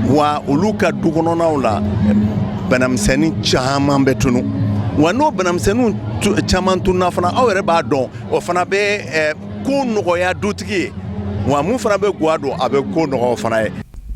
wa olu ka du kɔnɔnaw la, banamisɛnnin caman bɛ tunu. Wa n'o banamisɛnninw caman tununa fana, aw yɛrɛ b'a dɔn, o fana bɛ ko nɔgɔya dutigi ye, wa mun fana bɛ gwa don, a bɛ ko nɔgɔya o fana ye.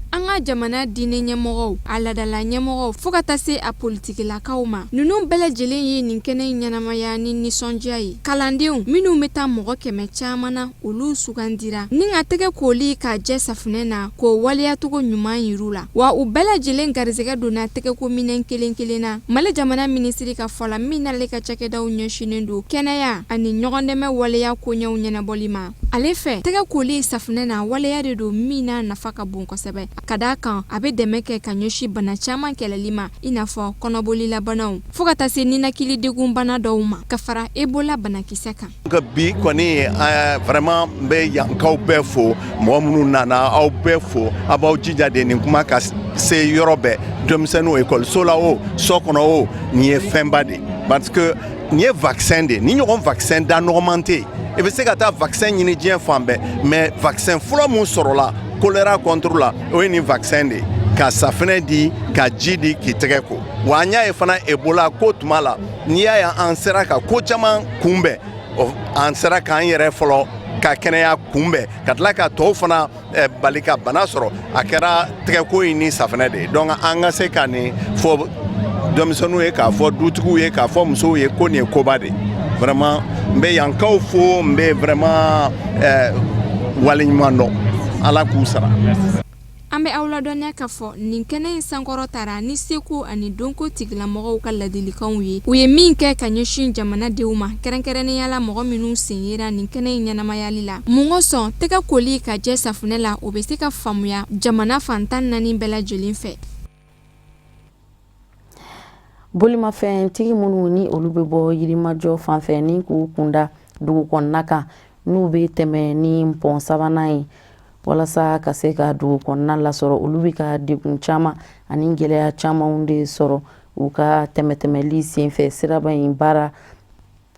An ka jamana diinɛ ɲɛmɔgɔw, a laadala ɲɛmɔgɔw, fo ka taa se a politikilakaw ma, ninnu bɛɛ lajɛlen ye nin kɛnɛ in ɲɛnamaya ni nisɔndiya ye. Kalandenw minnu bɛ taa mɔgɔ 100 caman na, olu sugandira ni ka tɛgɛ koli k'a jɛ safunɛ na, k'o waleyacogo ɲuman yir'u la, wa u bɛɛ lajɛlen garisɛgɛ donna tɛgɛko minɛn kelen kelen na. Mali jamana minisiri ka fɔ la, min n'ale ka cakɛdaw ɲɛsinnen don kɛnɛya ani ɲɔgɔndɛmɛ waleya koɲɛw ɲɛnabɔli ma, ale fɛ, tɛgɛ koli safunɛ na, waleya de don min n'a nafa ka bon kosɛbɛ, ka d'a kan a bɛ dɛmɛ kɛ ka ɲɛsin bana caman kɛlɛli ma, i n'a fɔ kɔnɔbolilabanaw, fo ka taa se ninakilidegunbana dɔw ma, ka fara Ebola banakisɛ kan. Bi kɔni, vraiment, n bɛ yankaw bɛɛ fo, mɔgɔ minnu nana, aw bɛɛ fo. A b'aw jija de nin kuma ka se yɔrɔ bɛɛ, denmisɛnninw, ekɔliso la o, so kɔnɔ o, nin ye fɛnba de, parce que nin ye vaccin de. Ni ɲɔgɔn vaccin da nɔgɔman tɛ yen, i bɛ se ka taa vaccin ɲini diɲɛ fan bɛɛ, mais vaccin fɔlɔ mun sɔrɔla Choléra contre la, o ye nin vaccin de ye, ka safinɛ di, ka ji di, k'i tɛgɛ ko. Wa an y'a ye fana Ebola ko tuma la, n'i y'a ye an sera ka ko caman kunbɛn, an sera k'an yɛrɛ fɔlɔ ka kɛnɛya kunbɛn, ka tila ka tɔw fana bali ka bana sɔrɔ, a kɛra tɛgɛko in ni safinɛ de ye. Donc an ka se ka nin fɔ denmisɛnninw ye, k'a fɔ dutigiw ye, k'a fɔ musow ye ko nin ye koba de ye. Vraiment, n bɛ yankaw fo, n bɛ vraiment waleɲuman dɔn. Ala k'u sara. An bɛ aw ladɔnniya k'a fɔ nin kɛnɛ in sankɔrɔ tara ni seko ani dɔnko tigilamɔgɔw ka ladilikanw ye, u ye min kɛ ka ɲɛsin jamanadenw ma, kɛrɛnkɛrɛnnenya la mɔgɔ minnu sen yera nin kɛnɛ in ɲɛnamayali la. Mun kosɔn tɛgɛ koli ka jɛ safunɛ la, o bɛ se ka faamuya jamana fan 14 bɛɛ lajɛlen fɛ. Bolimafɛntigi minnu ni olu bɛ bɔ Yirimajɔ fan fɛ ni k'u kunda dugu kɔnɔna kan, n'u bɛ tɛmɛ ni pɔn sabanan ye walasa ka se ka dugu kɔnɔna lasɔrɔ, olu bɛ ka degun caman ani gɛlɛya camanw de sɔrɔ u ka tɛmɛtɛmɛli senfɛ siraba in baara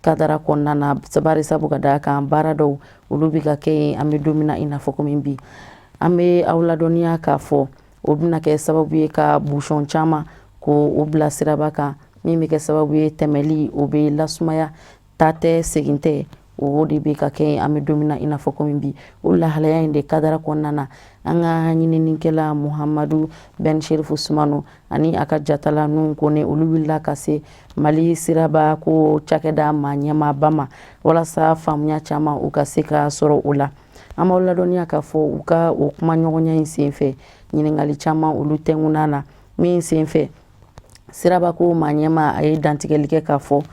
kadara kɔnɔna na, bari sabu ka d'a kan baara dɔw olu bɛ ka kɛ yen an bɛ don min na i n'a fɔ komi bi. An bɛ aw ladɔnniya k'a fɔ o bɛna kɛ sababu ye ka busɔn caman ko o bila siraba kan, min bɛ kɛ sababu ye tɛmɛli o bɛ lasumaya, taa tɛ segin tɛ, o de bɛ ka kɛ an bɛ don min na i n'a fɔ komi bi. O lahalaya in de kadara kɔnɔna na, an ka ɲininikɛla Muhamadu Ben Sherifu Sumano ani a ka jatala Nuhu Kone, olu wulila ka se Mali siraba ko cakɛda maa ɲɛmaaba ma walasa faamuya caman u ka se ka sɔrɔ o la. An b'aw ladɔnniya k'a fɔ u ka o kumaɲɔgɔnya in senfɛ, ɲininkali caman olu tɛnkunna na, min senfɛ sirabako maa ɲɛmaa a ye dantigɛli kɛ k'a fɔ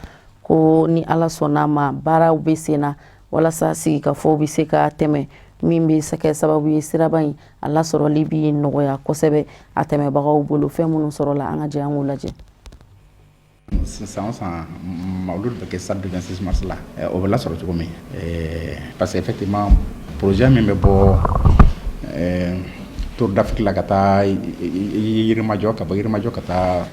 ko ni Ala sɔnna ma, baaraw bɛ sen na walasa sigikafɔw bɛ se ka tɛmɛ, min bɛ kɛ sababu ye siraba in a lasɔrɔli bɛ nɔgɔya kosɛbɛ a tɛmɛbagaw bolo. Fɛn minnu sɔrɔla, an ka jɛ an k'u lajɛ. San o san, mawulud bɛ kɛ stade du 26 mars la, o bɛ lasɔrɔ cogo min, parce que effectivement projet min bɛ bɔ Tour d'Afrique la ka taa Yirimajɔ, ka bɔ Yirimajɔ ka taa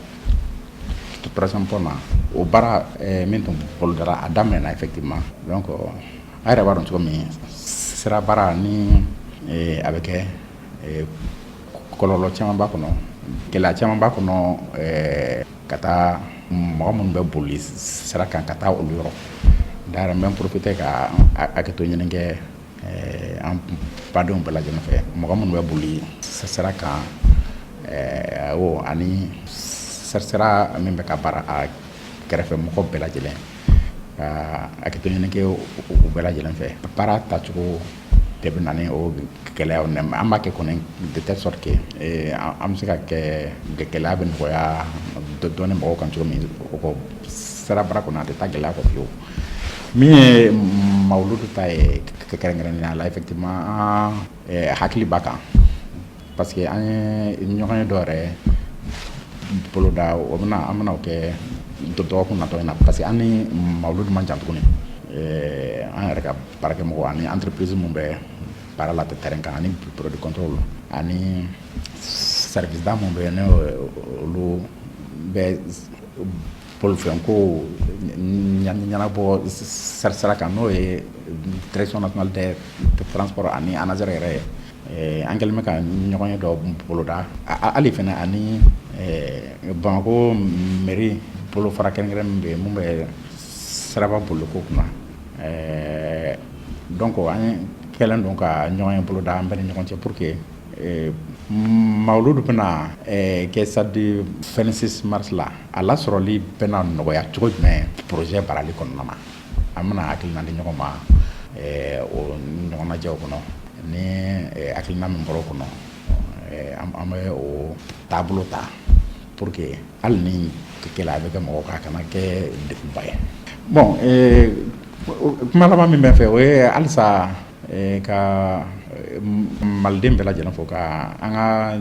troisième pont na, o baara min tun bolodara, a daminɛna effectivement. Donc a yɛrɛ b'a dɔn cogo min, sira baara ni a bɛ kɛ, kɔlɔlɔ caman b'a kɔnɔ, gɛlɛya caman b'a kɔnɔ, ka taa mɔgɔ minnu bɛ boli sira kan ka taa olu yɔrɔ. D'ailleurs, n bɛ profiter ka hakɛto ɲini kɛ an badenw bɛɛ lajɛlen fɛ, mɔgɔ minnu bɛ boli sira kan o ani sira min bɛ ka baara a kɛrɛfɛ mɔgɔ bɛɛ lajɛlen, ka hakɛto ɲini kɛ u bɛɛ lajɛlen fɛ. Baara tacogo de bɛ na ni o gɛlɛyaw, an b'a kɛ kɔni de telle sorte que an bɛ se ka kɛ gɛlɛya bɛ nɔgɔya dɔɔnin mɔgɔw kan cogo min. O kɔ, sira baara kɔnɔ, a tɛ taa gɛlɛya kɔ fiyewu. Min ye mawuludu ta ye kɛrɛnkɛrɛnnenya la, effectivement an hakili b'a kan, parce que an ye ɲɔgɔn ye dɔ yɛrɛ boloda, o bɛna, an bɛna o kɛ dɔgɔkun natɔ in na, parce que an ni mawuludu man jan tuguni. An yɛrɛ ka baarakɛmɔgɔ ani entreprise min bɛ baara la terrain kan, ani bureau de contrôle ani service da min bɛ yen, n'o olu bɛ bolifɛn ko ɲɛnabɔ sira kan, n'o ye Direction nationale des transports ani ANASER yɛrɛ ye, an kɛlen bɛ ka ɲɔgɔn ye dɔ boloda hali fana ani Bamakɔ mairie bolofara kɛrɛnkɛrɛn min bɛ yen, mun bɛ siraba boliko kunna. Donc an kɛlen don ka ɲɔgɔn ye boloda an bɛɛ ni ɲɔgɔn cɛ pour que mawuludu bɛna kɛ stade 26 mars la, a lasɔrɔli bɛna nɔgɔya cogo jumɛn projet baarali kɔnɔna na. An bɛna hakilina di ɲɔgɔn ma o ɲɔgɔnnajɛw kɔnɔ. Ni hakilina min bɔra o kɔnɔ, an bɛ o taabolo ta pour que hali ni gɛlɛya bɛ kɛ mɔgɔw kan, a kana kɛ degunba ye. Bon, kuma laban min bɛ n fɛ, o ye halisa ka maliden bɛɛ lajɛlen fo, ka an ka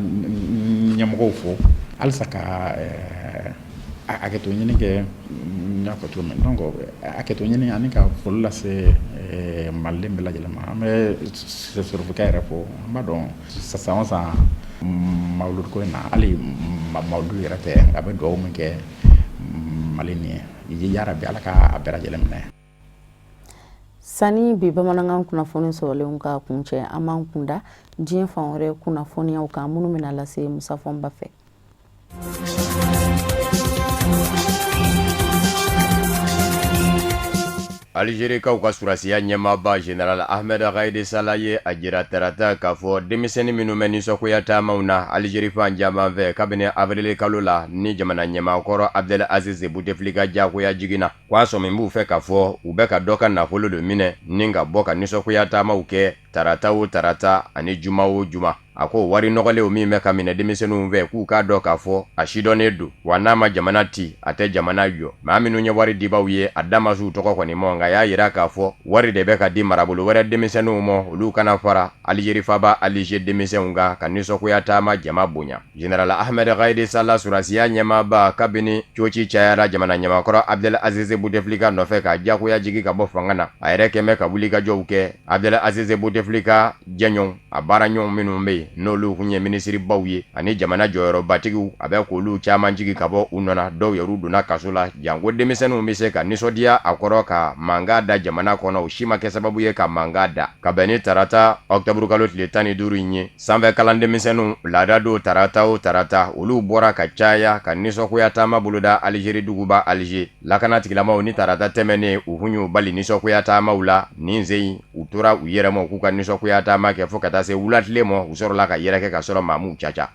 ɲɛmɔgɔw fo, halisa ka hakɛto ɲini kɛ. N y'a fɔ cogo min, donc hakɛto ɲini ani ka foli lase maliden bɛɛ lajɛlen ma. An bɛ Serifukɛ yɛrɛ fo. An b'a dɔn san o san mawuludu ko in na, hali mawuludu yɛrɛ tɛ, a bɛ dugawu min kɛ Mali nin ye, yarabi Ala ka a bɛɛ lajɛlen minɛ. Sani bi bamanankan kunnafoni sɔrɔlenw ka kuncɛ, an b'an kunda diɲɛ fan wɛrɛ kunnafoniyaw kan minnu bɛna lase Musa Fɔnba fɛ. Alizerikaw ka surasiya ɲɛmaaba Général Ahmed Gaïd Salah ye a jira tarata k'a fɔ denmisɛnnin minnu bɛ nisɔngoya taamaw na Alizeri fan caman fɛ kabini avril kalo la ni jamana ɲɛmaa kɔrɔ Abdel Aziz Bouteflika diyagoya jiginna, k'a sɔmi b'u fɛ k'a fɔ u bɛ ka dɔ ka nafolo de minɛ ni ka bɔ ka nisɔngoya taamaw kɛ tarata o tarata ani juma o juma. A ko wari nɔgɔlenw min bɛ ka minɛ denmisɛnninw fɛ, k'u k'a dɔn k'a fɔ a sidɔnnen don, wa n'a ma jamana ci a tɛ jamana jɔ. Maa minnu ye wari dibaw ye, a da ma s'u tɔgɔ kɔni mɔ, nka a y'a jira k'a fɔ wari de bɛ ka di marabolo wɛrɛ denmisɛnninw mɔ, olu kana fara Alizeri faaba Alize denmisɛnw kan ka nisɔngoya taama jama bonya. Général Ahmed Gaïd Salah, surasiya ɲɛmaaba, kabini coci cayara jamana ɲɛmaakɔrɔ Abdel Aziz Bouteflika nɔfɛ k'a diyagoya jigin ka bɔ fanga na, a yɛrɛ kɛn bɛ ka wulikajɔw kɛ. Abdel Aziz Bouteflika jɛɲɔgɔn, a baaraɲɔgɔn minnu bɛ yen n'olu tun ye minisiribaw ye ani jamana jɔyɔrɔbatigiw, a bɛ k'olu caman jigin ka bɔ u nɔ na, dɔw yɛrɛ donna kaso la, janko denmisɛnninw bɛ se ka nisɔndiya a kɔrɔ ka mankan da jamana kɔnɔ, o si ma kɛ sababu ye ka mankan da. Ka bɛn ni tarata ɔkutɔburukalo tile 15 in ye, sanfɛ kalan denmisɛnninw laada don tarata o tarata, olu bɔra ka caya ka nisɔngoya taama boloda Alizeri duguba Alize. Lakana tigilamaw ni tarata tɛmɛnen u kun y'u bali nisɔngoya taamaw la, nin sen in u tora u yɛrɛ mɔ k'u ka nisɔngoya taama kɛ fo ka taa se wulatile mɔ, u sɔrɔla ka yɛrɛkɛ ka sɔrɔ maa m'u caca.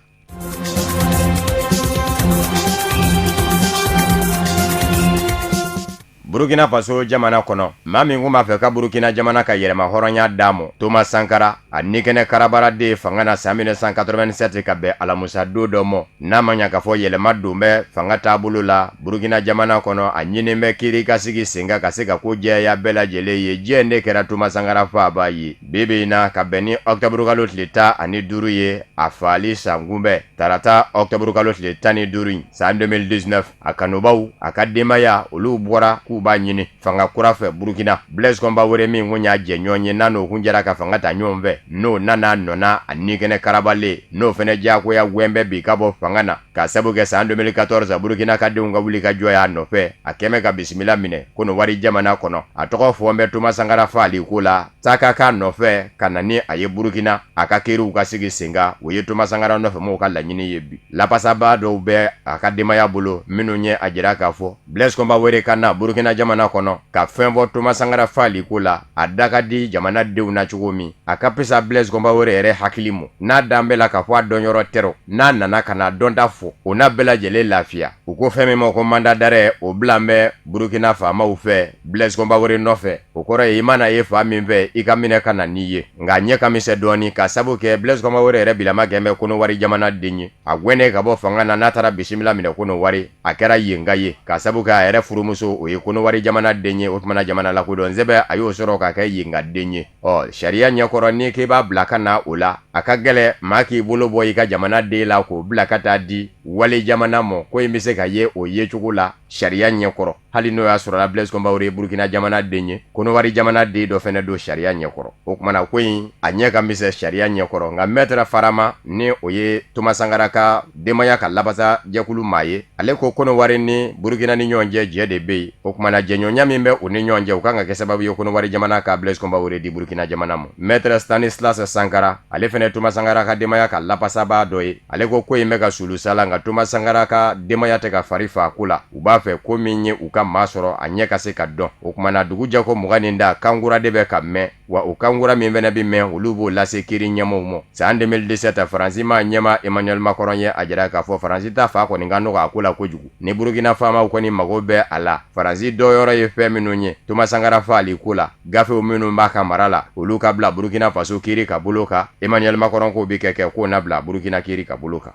Burukina Faso jamana kɔnɔ, maa min kun b'a fɛ ka Burukina jamana ka yɛrɛma hɔrɔnya d'a mɔ, Thomas Sankara, a ni kɛnɛ karabara de fanga na san 1987 ka bɛn alamusa don dɔ mɔ, n'a ma ɲa k'a fɔ yɛlɛma don bɛ fanga taabolo la Burukina jamana kɔnɔ, a ɲinin bɛ kiiri ka sigi sen kan ka se ka ko jɛya bɛɛ lajɛlen ye. Jɛn de kɛra Thomas Sankara faaba ye bi bi in na, ka bɛn ni ɔkutɔburukalo tile 15 ye, a faali sankunbɛn tarata ɔkutɔburukalo tile 15 in san 2019. A kanubaw, a ka denbaya, olu bɔra k'u b'a ɲini fanga kura fɛ Burukina. Blaise Compaoré min kun y'a jɛɲɔgɔn ye, n'a n'o kun jɛra ka fanga ta ɲɔgɔn fɛ, n'o nana a nɔ na, a ni kɛnɛ karabalen, n'o fana diyagoya gɛn bɛ bi ka bɔ fanga na, ka sabu kɛ san 2014 Burukina ka denw ka wuli ka jɔ y'a nɔfɛ, a kɛmɛ ka bisimila minɛ Kɔnɔwari jamana kɔnɔ. A tɔgɔ fɔ bɛ Thomas Sankara faali ko la, taa ka k'a nɔfɛ ka na ni a ye Burukina, a ka kiiriw ka sigi sen kan. O ye Thomas Sankara nɔfɛmɔgɔw ka laɲini ye bi. Lapasabaa dɔw bɛ a ka denbaya bolo minnu ye a jira k'a fɔ Blaise Compaoré ka na Burukina jamana kɔnɔ ka fɛn fɔ Thomas Sankara faali ko la, a da ka di jamana denw na cogo min, a ka fisa Blaise Compaoré yɛrɛ hakili mɔ, n'a dan bɛɛ la k'a fɔ a dɔnyɔrɔ tɛrɔ, n'a nana ka na dɔnta fɔ, o na bɛɛ lajɛlen lafiya. U ko fɛn min ma ko mandat d'arrêt, o bilan bɛ Burukina faamaw fɛ Blaise Compaoré nɔfɛ. O kɔrɔ ye i mana ye fan min fɛ, i ka minɛ ka na n'i ye. Nka a ɲɛ ka misɛn dɔɔnin ka sabu kɛ Blaise Compaoré yɛrɛ bilama kɛn bɛ Kɔnɔwari jamana den ye. A gɛnnen ka bɔ fanga na, n'a taara bisimila minɛ Kɔnɔwari, a kɛra yenka ye ka sabu kɛ a yɛrɛ furumuso, o ye Kɔnɔwari jamana den ye. O tuma na jamana lakodɔn sɛbɛn, a y'o sɔrɔ ka kɛ yenka den ye. Ɔ sariya ɲɛkɔrɔ, n'i k'i b'a bila ka na o la, a ka gɛlɛn maa k'i bolo bɔ i ka jamana den la k'o bila ka taa di wali jamana mɔ. Ko in bɛ se ka ye o yecogo la sariya ɲɛkɔrɔ, hali n'o y'a sɔrɔla Blaise Compaoré ye Burukina jamana den ye, Kɔnɔwari jamana den dɔ fana don sariya ɲɛkɔrɔ. O tuma na ko in a ɲɛ ka misɛn sariya ɲɛkɔrɔ. Nka Maître Farama, ni o ye Thomas Sankara ka denbaya ka labasa jɛkulu maa ye, ale ko Kɔnɔwari ni Burukina ni ɲɔgɔn cɛ jɛ de bɛ yen. O tuma na jɛɲɔgɔnya min bɛ u ni ɲɔgɔn cɛ, o kan ka kɛ sababu ye Kɔnɔwari jamana ka Blaise Compaoré di Burukina jamana ma. Maître Stanislas Sankara, ale fana Thomas Sankara ka denbaya ka lapasabaa dɔ ye, ale ko ko in bɛ ka sulu sala, nka Thomas Sankara ka denbaya tɛ ka fari fa ko la. U b'a fɛ ko min ye u ka maa sɔrɔ, a ɲɛ ka se ka dɔn. O tuma na dugu jɛ ko 20 nin da, kankura de bɛ ka mɛn, wa o kankura min fana bɛ mɛn, olu b'o lase kiiri ɲɛmaaw ma. San 2017, Faransi maa ɲɛmaa Emmanuel Macron ye a jira k'a fɔ Faransi ta fa kɔni ka nɔgɔ a ko la kojugu. Ni Burukina faamaw kɔni mago bɛ a la, Faransi dɔyɔrɔ ye fɛn minnu ye Thomas Sankara faali ko la, gafew minnu b'a ka mara la, olu ka bila Burukina Faso kiiri ka bolo kan. Emmanuel Macron k'o bɛ kɛ k'o na bila Burukina kiiri ka bolo kan.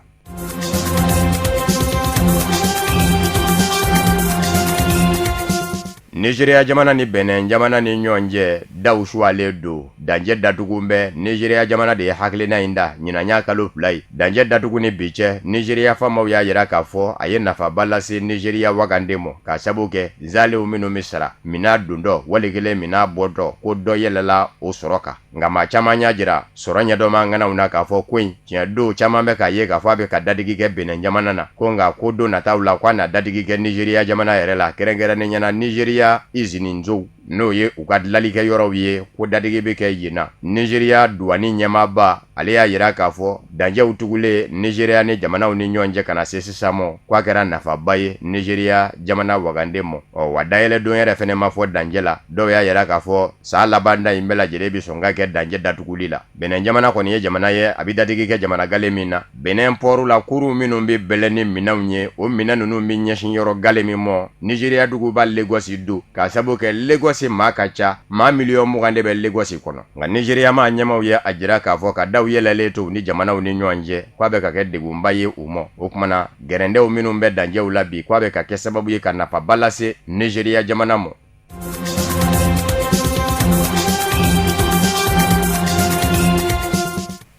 Nizeriya jamana ni Benin jamana ni ɲɔgɔn cɛ daw suwalen don, dancɛ datugu bɛ. Nizeriya jamana de ye hakilina in da ɲinan y'a kalo 2 ye. Dancɛ datugu ni bi cɛ, Nizeriya faamaw y'a jira k'a fɔ a ye nafaba lase Nizeriya wagande ma, k'a sabu kɛ zalew minnu bɛ sara minan dontɔ wali kelen minan bɔtɔ, ko dɔ yɛlɛla o sɔrɔ kan. Nka maa caman y'a jira sɔrɔ ɲɛdɔnma ŋanaw na k'a fɔ ko in tiɲɛ don, caman bɛ k'a ye k'a fɔ a bɛ ka dadigi kɛ Benin jamana na, ko nka ko don nataw la k'a na dadigi kɛ Nizeriya jamana yɛrɛ la, kɛrɛnkɛrɛnnenya na Nizeriya izininsow N'o ye u ka dilanlikɛ yɔrɔw ye ko dadigi bɛ kɛ yen na. Nizeriya duwani ɲɛmaaba ale y'a jira k'a fɔ danjɛw tugulen Nizeriya ni jamanaw ni ɲɔgɔn cɛ ka na se sisan mɔ, k'a kɛra nafaba ye Nizeriya jamana wagande mɔ. Ɔ wa dayɛlɛ don yɛrɛ fɛnɛ ma fɔ danjɛ la. Dɔw y'a jira k'a fɔ san laban da in bɛɛ lajɛlen bɛ sɔn ka kɛ danjɛ datuguli la. Benin jamana kɔni ye jamana ye a bɛ dadigi kɛ jamana gale min na. Benin pɔriw la kurun minnu bɛ bɛlɛn ni minɛnw ye, o minɛn ninnu bɛ ɲɛsin yɔrɔ gale min mɔ, Nizeriya duguba Legɔsi don, k'a sabu kɛ Legɔsi maa ka ca, maa miliyɔn 20 de bɛ Legɔsi kɔnɔ. Nka Nizeriya maa ɲɛmaaw ye a jira k'a fɔ ka daw yɛlɛlen to u ni jamanaw ni ɲɔgɔn cɛ, k'a bɛ ka kɛ degunba ye u mɔ. O tuma na, gɛrɛndɛw minnu bɛ danjɛw la bi, k'a bɛ ka kɛ sababu ye ka nafaba lase Nizeriya jamana mɔ.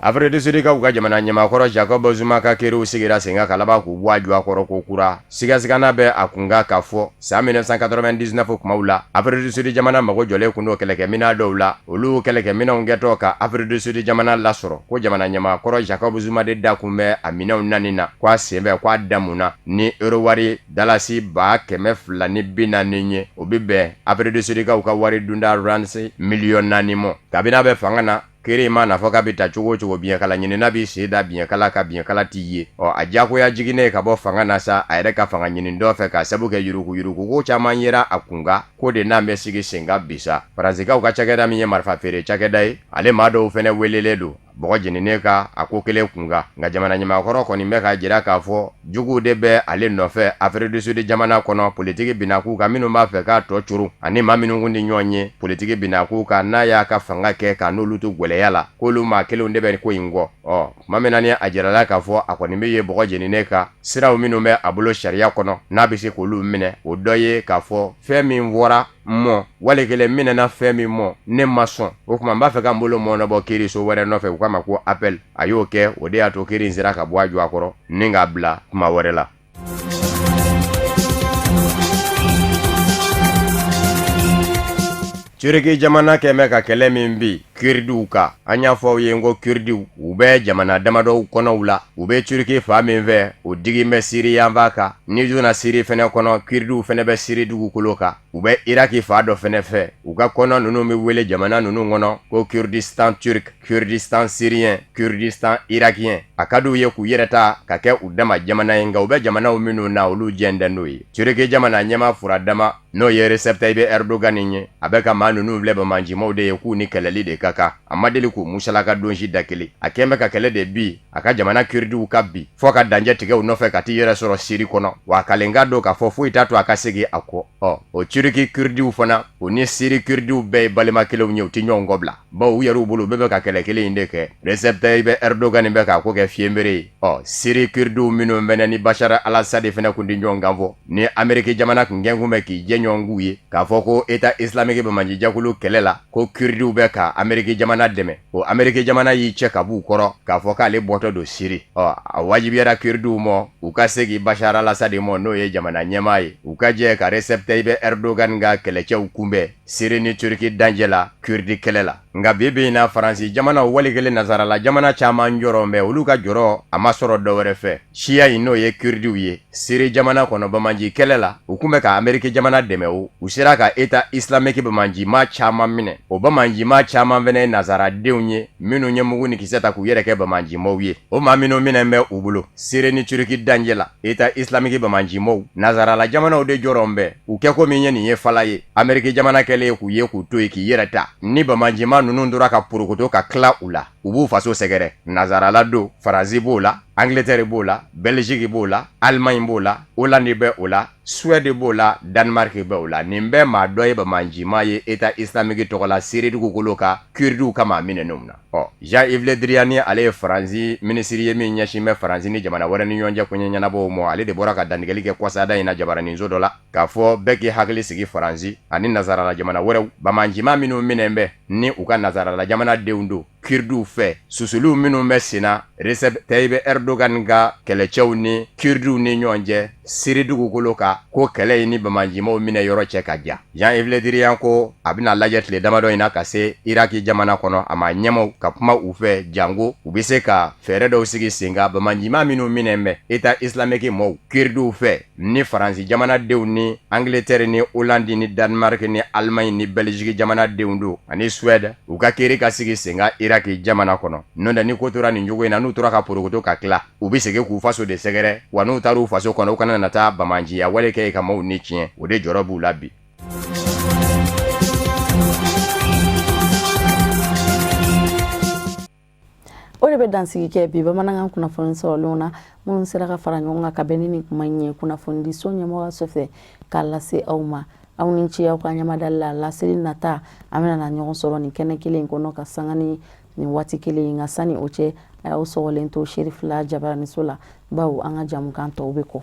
Afrique du Sud kaw ka jamana ɲɛmaakɔrɔ Jacob Zuma ka kiriw sigira sen kan ka laban k'u bɔ a jɔ kɔrɔ ko kura. Sigasigana bɛ a kunkan k'a fɔ san 1999 kumaw la, Afrique du Sud jamana mago jɔlen kun don kɛlɛkɛminɛn dɔw la, olu kɛlɛkɛminɛnw kɛtɔ ka Afrique du Sud jamana lasɔrɔ ko jamana ɲɛmaakɔrɔ Jacob Zuma de da kun bɛ a minɛnw nani na, k'a senfɛ k'a damunna ni euro wari dalasi 240,000 ye, o bɛ bɛn Afrique du Sud kaw ka wari dunda rands miliyɔn 4 mɔ. Kabini a bɛ fanga na, kiri in mana fɔ k'a bɛ ta cogo o cogo, biɲɛkala ɲinina b'i sen da biɲɛkala kan, biɲɛkala t'i ye. Ɔ a diyagoya jiginnen ka bɔ fanga na sa, a yɛrɛ ka fanga ɲini dɔ fɛ, k'a sabu kɛ yuruguyurugu ko caman yera a kunkan, ko de n'an bɛ sigi sen kan bi sa. Faransikaw ka cakɛda min ye marifa feere cakɛda ye, ale maa dɔw fɛnɛ welelen don bɔgɔ jeninen ka a ko kelen kunkan. Nka jamana ɲɛmaakɔrɔ kɔni bɛ k'a jira k'a fɔ juguw de bɛ ale nɔfɛ Afrique du Sud jamana kɔnɔ politiki binakun kan, minnu b'a fɛ k'a tɔ curu ani maa minnu kun ni ɲɔgɔn ye politiki binakun kan, n'a y'a ka fanga kɛ ka n'olu to gwɛlɛya la, k'olu maa kelenw de bɛ ko in kɔ. Ɔ tuma min na ni a jirala k'a fɔ a kɔni bɛ ye bɔgɔ jeninen kan, siraw minnu bɛ a bolo sariya kɔnɔ n'a bɛ se k'olu minɛ, o dɔ ye k'a fɔ fɛn min fɔra mɔ wali kelen minɛna fɛn min mɔ, ne ma sɔn o tuma n b'a fɛ ka n bolo mɔnɔbɔ kiiriso wɛrɛ nɔfɛ, u k'a ma ko appel. A y'o kɛ, o de y'a to kiiri in sera ka bɔ a jɔ a kɔrɔ ni k'a bila kuma wɛrɛ la. Turiki jamana kɛn bɛ ka kɛlɛ min bi Kurdiw kan, an y'a fɔ aw ye ko Kurdiw u bɛ jamana damadɔw kɔnɔw la, u bɛ Turiki fan min fɛ, o digi bɛ Siri yanfan kan. N'i donna Siri fɛnɛ kɔnɔ, Kurdiw fɛnɛ bɛ Siri dugukolo kan. U bɛ Iraki fan dɔ fɛnɛ fɛ. U ka kɔnɔ ninnu bɛ wele jamana ninnu kɔnɔ ko Kurdistan turc, Kurdistan syrien, Kurdistan irakien. A ka d'u ye k'u yɛrɛ ta ka kɛ u dama jamana ye, nka u bɛ jamanaw minnu na, olu jɛn tɛ n'o ye. Turiki jamana ɲɛmaa furadama, n'o ye Recep Tayyip Erdogan ye, a bɛ ka maa ninnu filɛ banbaancimaw de ye k'u ni kɛlɛli de ka kan. A ma deli k'u musalaka don si da kelen. A kɛn bɛ ka kɛlɛ de bi a ka jamana Kurdiw kan bi, fo ka danjɛ tigɛ u nɔfɛ ka t'i yɛrɛ sɔrɔ Siri kɔnɔ. Wa a kalenkan don k'a fɔ foyi t'a to a ka segin a kɔ. Ɔ o Turiki Kurdiw fana, u ni Siri Kurdiw bɛɛ ye balima kelenw ye, u tɛ ɲɔgɔn kɔ bila, bawo u yɛrɛw bolo u bɛɛ bɛ ka kɛlɛ kelen in de kɛ. Recep Tayyip Erdogan bɛ k'a ko kɛ fiyenbere ye. Ɔ Siri Kurdiw minnu fɛnɛ ni Bashar al-Assad fɛnɛ kun tɛ ɲɔgɔn kan fɔ, ni Ameriki jamana kun kɛn kun bɛ k'i jɛ ɲɔgɔn k'u ye k'a fɔ ko État islamique banbaancijɛkulu kɛlɛ la, ko Kurdiw bɛ ka Ameriki jamana dɛmɛ, o Ameriki jamana y'i cɛ ka b'u kɔrɔ k'a fɔ k'ale bɔtɔ don Siri. Ɔ a wajibiyara Kurdiw mɔ u ka segin Bashar al-Assad mɔ, n'o ye jamana ɲɛmaa ye, u ka jɛ ka Recep Tayyip Erdogan ka kɛlɛcɛw kunbɛn Siri ni Turki dancɛ la Kurdi kɛlɛ la. Nka bi bi in na, Faransi jamana wali kelen nasarala jamana caman jɔrɔ bɛ. Olu ka jɔrɔ a ma sɔrɔ dɔ wɛrɛ fɛ, siya in, n'o ye Kurdiw ye Siri jamana kɔnɔ banbaanci kɛlɛ la, u kun bɛ ka Ameriki jamana dɛmɛ. O u sera ka État islamique banbaancimaa caman minɛ. O banbaancimaa caman fana ye nasaradenw ye minnu ye mugu ni kisɛ ta k'u yɛrɛ kɛ banbaancimaw ye. O maa minnu minɛ bɛ u bolo Siri ni Turki dancɛ la, État islamique banbaancimaw, nasarala jamanaw de jɔrɔ bɛ u kɛko min ye nin ye fala ye. Ameriki jamana kɛlen k'u ye k'u to yen k'i yɛrɛ ta, ni banbaancimaa ninnu tora ka porokoto ka tila u la, u b'u faso sɛgɛrɛ. Nasarala don, Faransi b'o la, Angleterre b'o la, Belgique b'o la, Allemagne b'o la, Hollande bɛ o la, Suède b'o la, Danemark bɛ o la. Nin bɛɛ maa dɔ ye banbaancimaa ye État islamique tɔgɔ la Siri dugukolo kan, Kurdiw ka maa minɛnenw na. Ɔ Jean-Yves Le Drian, ale ye Faransi minisiri ye min ɲɛsin bɛ Faransi ni jamana wɛrɛ ni ɲɔgɔn cɛ koɲɛ ɲɛnabɔw ma, ale de bɔra ka dantigɛli kɛ kɔsada in na jabaraninso dɔ la k'a fɔ bɛɛ k'i hakili sigi, Faransi ani nasarala jamana wɛrɛw, banbaancimaa minnu minɛn bɛ ni u ka nasarala jamana denw don Kurdiw fɛ, susuliw minnu bɛ senna Recep Tayyip Erdogan ka kɛlɛcɛw ni Kurdiw ni ɲɔgɔn cɛ. Siri dugukolo kan ko kɛlɛ in ni banbaancimaw minɛ yɔrɔ cɛ ka jan. Jean-Yves Le Drian ko a bɛna lajɛ tile damadɔ in na ka se Iraki jamana kɔnɔ a maa ɲɛmaw ka kuma u fɛ janko u bɛ se ka fɛɛrɛ dɔw sigi sen kan banbaancima minnu minɛnen bɛ État islamique mɔɔw Kurdiw fɛ ni Faransi jamanadenw ni Angleterre ni Hollande ni Danemark ni Allemagne ni Belgique jamanadenw don ani Suède u ka kiri ka sigi sen kan Iraki jamana kɔnɔ. N'o tɛ ni ko tora nin cogo in na n'u tora ka porokoto ka tila u bɛ segin k'u faso de sɛgɛrɛ wa n'u taara u faso kɔnɔ u kana na taa banbaanciya wale kɛ ka maaw ni tiɲɛ o de jɔrɔ b'u la bi. O de bɛ dansigi kɛ bi bamanankan kunnafoni sɔrɔlenw na minnu sera ka fara ɲɔgɔn kan ka bɛn ni nin kuma in ye kunnafonidiso ɲɛmɔgɔyaso fɛ k'a lase aw ma. Aw ni ce aw ka ɲɛmadali la. Laseli nata an bɛna na ɲɔgɔn sɔrɔ nin kɛnɛ kelen in kɔnɔ ka sanga ni nin waati kelen in nka sani o cɛ a y'aw sɔgɔlen to Serifila jabaraniso la bawo an ka jamukan tɔw bɛ kɔ.